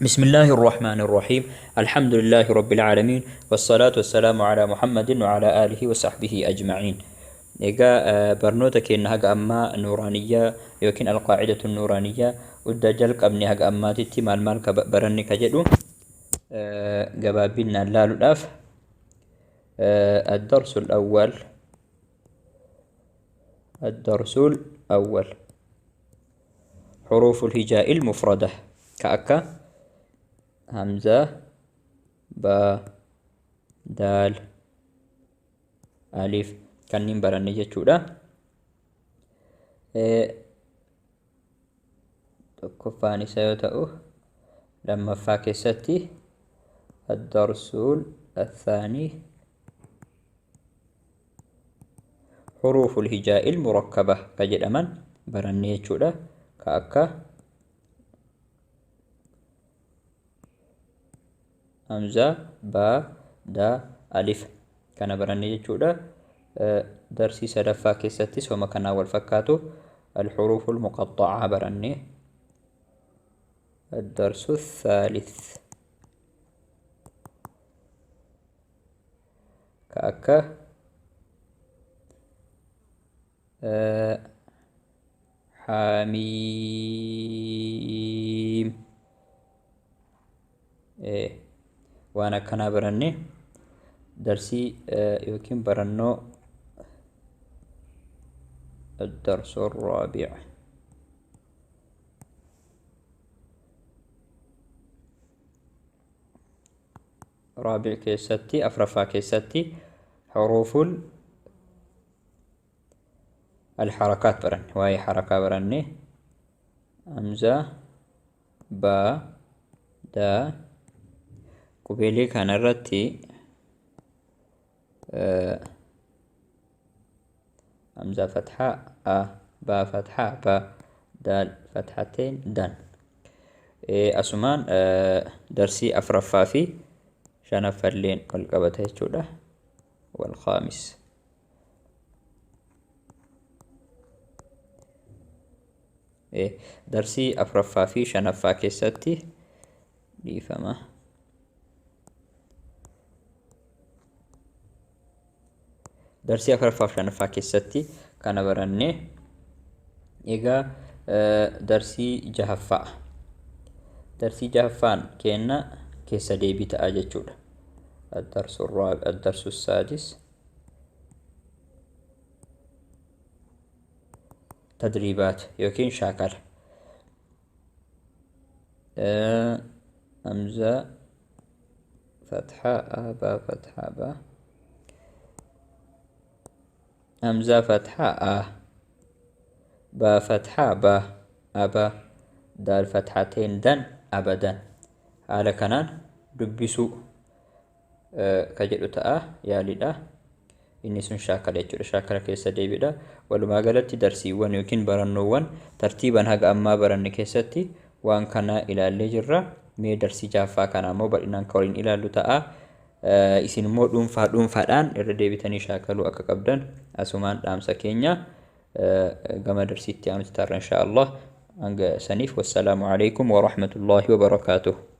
بسم الله الرحمن الرحيم الحمد لله رب العالمين والصلاة والسلام على محمد وعلى آله وصحبه أجمعين. Egaa barnoota keenya haga ammaa nuuraaniyyaa yookiin alqaacidatu nuuraaniyyaa udda jalqabne haga ammaatitti maal maal ka baranne ka jedhu gabaabinaan laaluudhaaf, الدرس الأول، الدرس الأول حروف الهجاء المفردة كأكا همزة، با، دال، ألف kanneen baranne jechuudha. Tokkoffaan isa yoo ta'u, lammaffaa keessatti الدرس الثاني حروف الهجاء المركبة ka jedhaman baranne jechuudha. Ka akka hamza, ba, da, alif kana baranne jechuudha. Darsii sadaffaa keessattis homa kanaan wal fakkaatu الحروف المقطعة baranne. الدرس الثالث ka akka xaamiim waan akkanaa baranne. Darsii yookiin barannoo الدرس الرابع رابع keessatti, afraffaa keessatti حروف الحركات baranne, waa'ee harakaa baranne, hamza, ba, da. Qubeelee kanarratti hamza fathaa a, ba fathaa ba, daal fathateen dan. Asumaan darsii afraffaa fi shanaffalleen wal qabata jechuudha. والخامس darsii afraffaa fi shanaffaa keessatti, dhiifama, darsii afraffaa fi shanaffaa keessatti kana baranne. Egaa darsii jahaffaa, darsii jahaffaan kenna keessa deebii ta'a jechuudha. الدرس الرابع، الدرس السادس تدريبات yookiin shaakala. همزة فتحة أ، با فتحة با، همزة فتحة أ، با فتحة با، أبا، دال فتحتين دن، أبدا. Haala kanaan dubbisuu ka jedhu ta'a, yaaliidha. Inni sun shaakala jechuudha, shaakala keessa deebiidha. Walumaa galatti darsiiwwan yookiin barannoowwan tartiiban haga ammaa baranne keessatti waan kana ilaallee jirra. Mee darsii jaaffaa kana ammoo bal'inaan kan waliin ilaallu ta'a. Isin immoo dhuunfaa dhuunfaadhaan irra deebitanii shaakaluu akka qabdan asumaan dhaamsa keenya. Gama darsiitti aanutti taarra insha Allah. Hanga saniif, wassalaamu alaikum warahmatullaahi wabarakaatuh.